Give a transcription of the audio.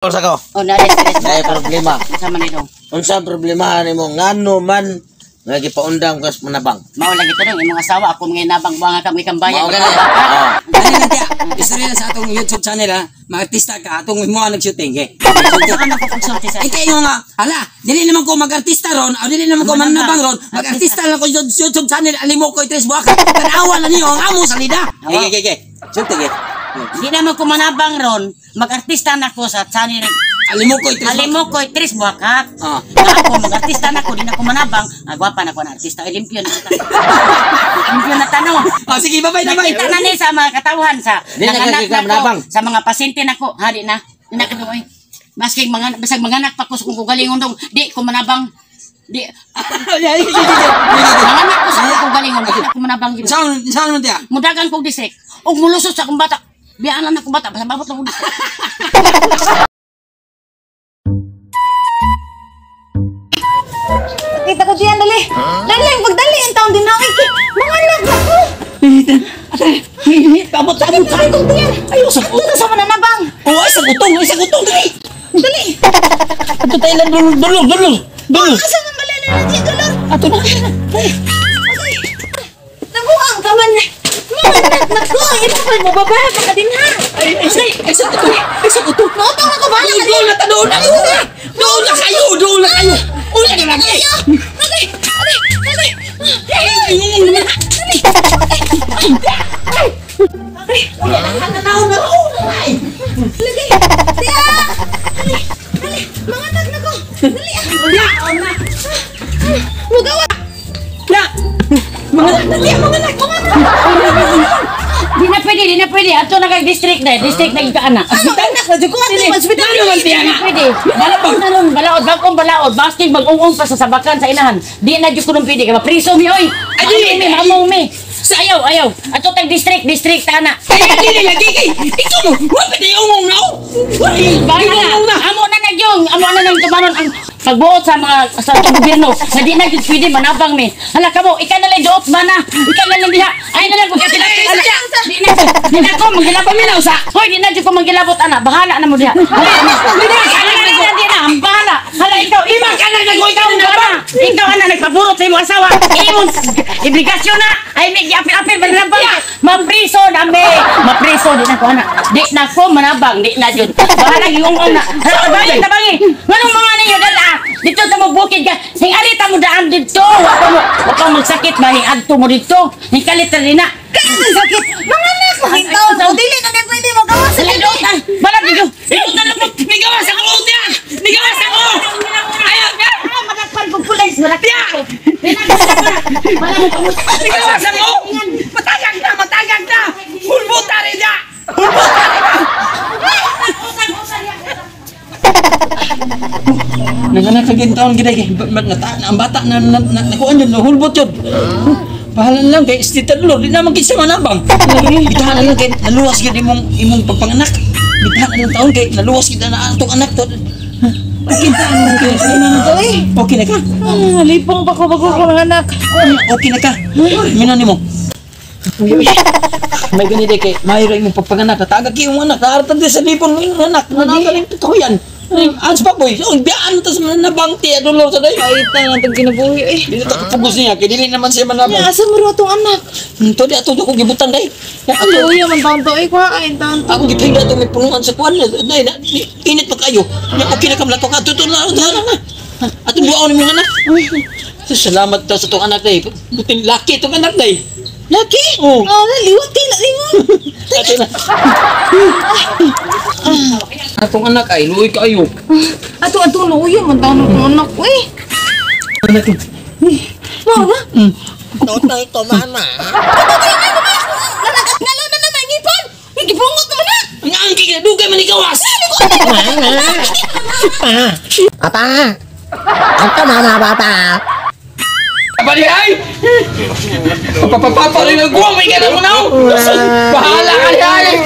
Sa ko. Oh, na stress. May problema. Unsa man ni dong? Unsa ang problema nimo ngano man nga gipaundang kas manabang? Mao lang ito dong imong asawa ako mga nabang buwanga ka mga kambayan. Mao gani. Oh. Dali lang tiya. Istorya lang sa atong YouTube channel ha. Mag-artista ka atong mo ang nag-shooting eh. Ano ko pagsulti sa? Ay kayo nga, hala, dili naman ko mag-artista ron, o dili naman ko mananabang ron, mag-artista lang ko sa YouTube channel, alimo ko tres buwaka. Tanawa na niyo ang amo sa lida. Okay, okay, okay. Shooting eh. Di naman ko manabang ron, mag-artista na ko sa channel. Alimo ko tres. Alimo ko tres buwakak. Ah. Na ako mag-artista na ko, di na ko manabang. Ah, gwapa na ko na artista. Ay, limpyo na ta. Limpyo na tanong. Oh, sige, bye-bye na bye. Nakita na ni sa mga katawhan sa Di na nanganak ka na ko, manabang. sa mga pasyente na ko. Hadi na. Di na ko oy. Maski mga bisag mga anak pa ko sa kung galingon dong, di ko manabang. Di mga anak ko sa kung galingon, di na ko manabang gid. Saan saan man tiya? Mudagan kog disek. Og mulusot sa akong bata. Biyaan lang akong bata, basta mabot lang kog disek. Kita ko diyan, dali. Dali, pagdali ang taon din ako. Mga anak na ko. Abot, abot, Dali ko diyan. Ayaw sa Ato na sa mananabang. Oh, ay sa gutong, ay sa gutong dali. Dali. Ato tayo lang dulol, dulol, dulol. Dulol. Asa man balala na diyan, dolor? Ato na. Okay. Nabuang ka man. Mga anak na ko. Imo pa mo baba ka din ha. Ay, ay, ay, ay, sa gutong, ay sa gutong. Mautong na ko bahala ka Doon na ta, doon na. Doon na kayo, doon na kayo. Una na lagi. Aray, aray, aray. Ay, ngungong naman. Aray, Nauna, nauna, ay. lagi. Tiya. Dali, dali. Mga anak na ko. Dali ah. Mugawa. Ya. Mga anak, dali, mga anak, mga anak. Di na pwede, di na pwede. Ato na kay district na, district na ka ana. Ano anak na jud ko ato hospital. Ano man tiya Di nga? pwede. Balaod na nun, balaod, bagong balaod. Basking mag-ungong pa sa sabakan sa inahan. Di na jud ko nung pwede kay mapriso mi oy. Ay, di, mi, mamong mi. Ayaw, ayaw. Ato tag district, district ta ana. Ay, dili lagi kay. Ikaw mo, wa pa tayo ungong na. Bahala na. Amo na nagyong, amo na nang tumanon ang pagbuot sa mga sa gobyerno nga di na jud pwede manabang mi. Hala kamo, ikaw na lang duot ba na? Ikaw na lang diha. Ay na lang kung Ay, di na di na ko manggilabot mi na usa. Hoy, di na jud ko manggilabot ana. Bahala na mo diha. Hala na. Di na, di na, di na, bahala. Hala ikaw, Ima ka na nag-uwi ikaw ana. Ikaw ana nagpaburot sa imong asawa. Imong obligasyon na. Ay may giapil-apil manabang. Mapriso na me. Mapriso di na ko ana. Di na ko manabang, di na jud. Bahala giungong na. Hala tabangi, tabangi. Nganong mga ninyo dala? Dito sa mo bukid ka. Hingalita mo daan dito. Wa pa mo, wa pa magsakit ba hingadto mo dito. Hingkalit ra din na. Kaya ang sakit. Mga anak mo taon ko dili na ni pwede magawa sa Sila doon ah. Balag dito. Ikaw na lang, nigawas ako tiya. Nigawas ako. Ayaw ka. Ah, madakpan kog pulis. Madakpan ko. Nigawas ako. Matagag na, matagag na. Hulbuta rin niya. Hulbuta rin na. Nanganak ka taon gid kay ang bata na nakuan yun, nahulbot yun. Bahala na lang kay istita dulor, di naman kinsa manabang. Bitahan na lang kay naluwas gyud imong imong pagpanganak. Bitahan na lang taon kay naluwas gyud na atong anak to. Okay na ka. Okay na ka. Lipong pa ko bago ko ng anak. Okay na ka. Mina nimo. May ganito kay mayro imong pagpanganak, natagag imong anak, naartan din sa lipon mo imong anak, nanata rin totoo yan. Ans pa boy, oh, biyaan ta sa manabang ti adulor sa day. Ay, ta na itong kinabuhi eh. Dili ta kapugos niya kay dili naman siya manabang. Nya, asa mo ro atong anak? To di ato ko gibutan day. Ya ato Luya man taon to eh, kuha ay taon to. ako gipinda to may punuan sa kuan day na init pa kayo. Ya okay na kam lato ka ato na na na. Ato buaon nimo anak. Salamat ta sa tong anak day. Butin laki tong anak day. Laki? Oo. Oh, liwat kay na nimo. Ato na. Atong anak ay luoy kaayo. Ato atong luya man taon atong anak eh. Anak. Mao na. Totoo to mama. Lalagat nga lang na naman ngipon. Gipungot naman na. Ang angki ka dugay man ikawas. Mama. Papa. Anto mama papa. Apa di ay? Papa papa rin ang guwang may ganun mo na. Bahala ka di ay.